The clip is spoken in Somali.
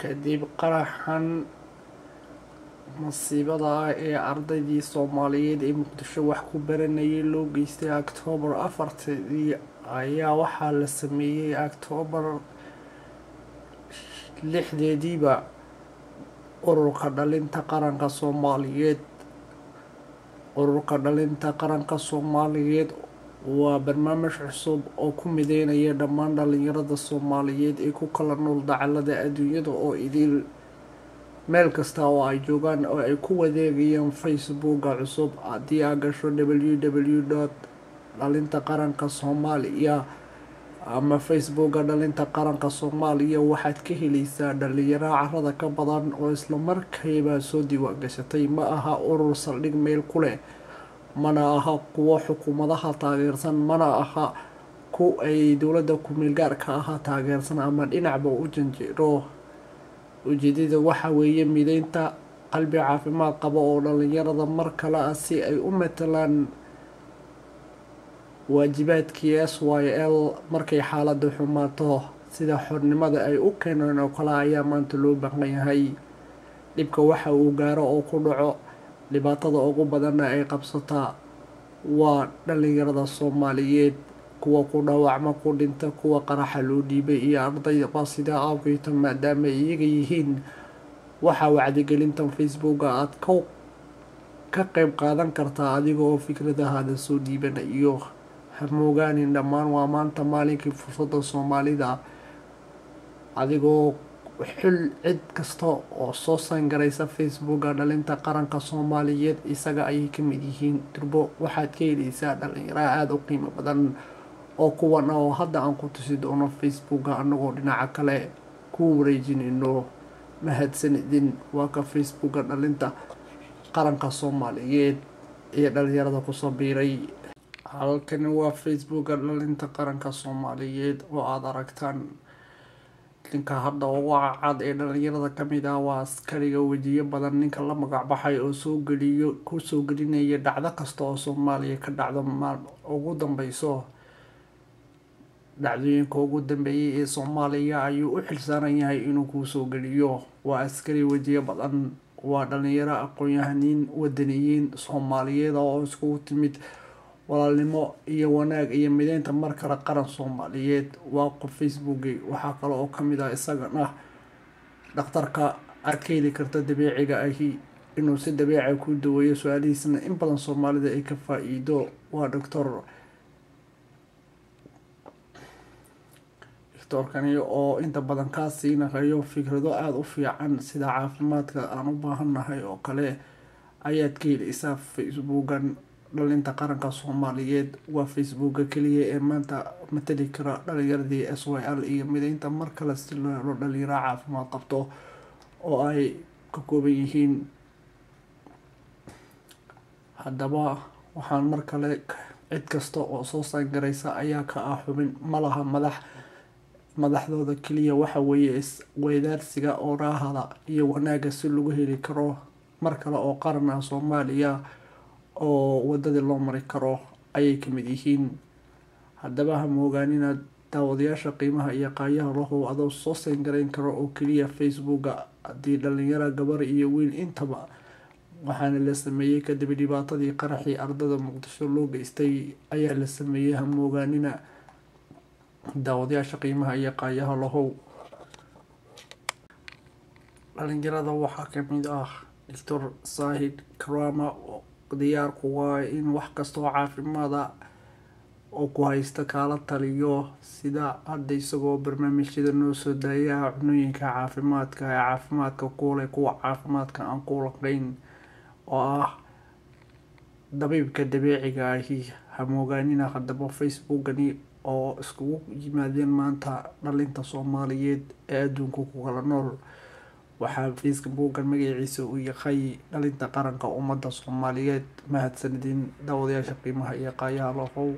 Kadib qaraxan masiibada ah ee ardaydii Soomaaliyeed ee Muqdisho wax ku baranayay loo geystay October 4-teedii, ayaa waxaa la sameeyey October 6-deediiba Ururka Dhalinta Qaranka Soomaaliyeed. Ururka Dhalinta Qaranka Soomaaliyeed waa barnaamij cusub oo ku mideynaya dhammaan dhalinyarada Soomaaliyeed ee ku kala nool dacallada adduunyada oo idil, meel kasta oo ay joogaan, oo ay ku wadeegayaan Facebooka cusub. Haddii aad gasho www Dhalinta Qaranka Soomaaliya ama Facebooka Dhalinta Qaranka Soomaaliya, waxaad ka heleysaa dhalinyaro carada ka badan oo islamarkiiba soo diiwaan gashatay. Ma aha urur saldhig meel ku leh, mana aha kuwo xukuumadaha taageersan, mana aha ku ay dowladda ku-meel gaarka aha taageersan ama dhinacba u janjeero. Ujeedada waxa weeye mideynta qalbi caafimaad qaba oo dhalinyarada mar kale ah si ay u matalaan waajibaadkii SYL markay xaaladdu xumaato. Sida xornimada ay u keeneen oo kale ayaa maanta loo baahan yahay. Dhibka waxa uu gaaro oo ku dhaco, dhibaatada ugu badanna ay qabsataa waa dhalinyarada Soomaaliyeed, kuwa ku dhaawacma, ku dhinta, kuwa qaraxa loo dhiibay iyo ardaydaba. Sidaa awgeed, maadaama iyaga yihiin, waxaa wacdigelintan Facebooka aad ka qeyb qaadan kartaa adiga oo fikradahaada soo dhiibanayo. Hamoogaanin, dhammaan waa maanta maalinkii fursadda Soomaalida. Adigoo xil cid kasta oo soo sangaraysa Facebooka Dhalinta Qaranka Soomaaliyeed, isaga ayay ka mid yihiin. Durbo waxaad ka heleysaa dhalinyaro aada u qiimo badan oo kuwan ah oo hadda aan ku tusi doono Facebooka, anagoo dhinaca kale ku wareejinayno. Mahadsanidin. Waa ka Facebooka Dhalinta Qaranka Soomaaliyeed iyo dhalinyarada kusoo biiray. Halkani waa Facebooka Dhalinta Qaranka Soomaaliyeed oo aada aragtaan. Ninka hadda ugu cad ee dhalinyarada kamid ah waa askariga wejiyo badan, ninka la magac baxay oo soo geliyo, kusoo gelinaya dhacdo kasta oo Soomaaliya ka dhacdo. Maal ugu dambeyso, dhacdooyinka ugu dambeeyay ee Soomaaliya ayuu u xilsaaran yahay inuu kuusoo geliyo. Waa askari wejiyo badan. Waa dhalinyaro aqoon-yahaniin wadaniyiin Soomaaliyeed oo iskugu timid walaalnimo iyo wanaag iyo mideynta mar kale qaran Soomaaliyeed. Waa qof Facebooki. Waxaa kale oo kamid ah isagana dhakhtarka aad ka heli karta dabiiciga ahi, inuu si dabiici ku daweeyo, su-aalihiisna in badan Soomaalida ay ka faa-iido. Waa doctor doctorkani oo inta badan kaa siinahayo fikrado aada u fiican sida caafimaadka aan u baahannahay oo kale ayaad ka heleysaa Facebookan Dhalinta Qaranka Soomaaliyeed. Waa Facebooka keliya ee maanta matali kara dhalinyaradii SYL iyo mideynta mar kale si loo helo dhalinyaro caafimaad qabto oo ay ka kooban yihiin. Haddaba waxaan mar kale, cid kasta oo soo saangaraysa ayaa ka ah xubin. Ma laha madax, madaxdooda keliya waxa weeye isweydaarsiga oraahda iyo wanaagga si lagu heli karo mar kale oo qaran ah Soomaaliya oo wadadii loo mari karo ayay kamid yihiin. Haddaba ha moogaanina, daawadayaasha qiimaha iyo qaayaha lahow, adoo soo saangarayn karo oo keliya Facebooka haddii dhalinyaro gabar iyo wiil intaba. Waxaana la sameeyey kadib dhibaatadii qaraxii ardada Muqdisho loo geystay ayaa la sameeyey. Ha moogaanina, daawadayaasha qiimaha iyo qaayaha lahow. Dhalinyarada waxaa kamid ah Doctor Saahid Karama oo diyaar kuwa in wax kasta oo caafimaada oo ku haysta kaala taliyo, sida hadda isagoo barnaamijyada noo soo daayaha cunooyinka caafimaadka ee caafimaadka kuule, kuwa caafimaadka aan ku laqayn, oo ah dabiibka dabiiciga ahi. Hamoogaanina haddaba Facebookani oo iskugu yimaadeen maanta dhalinta Soomaaliyeed ee adduunka ku kala nool. Waxaa Facebookan magaciisa uu yahay Dhalinta Qaranka Ummadda Soomaaliyeed. Mahadsanidin, daawadayaasha qiimaha iyo qaayaha lahow.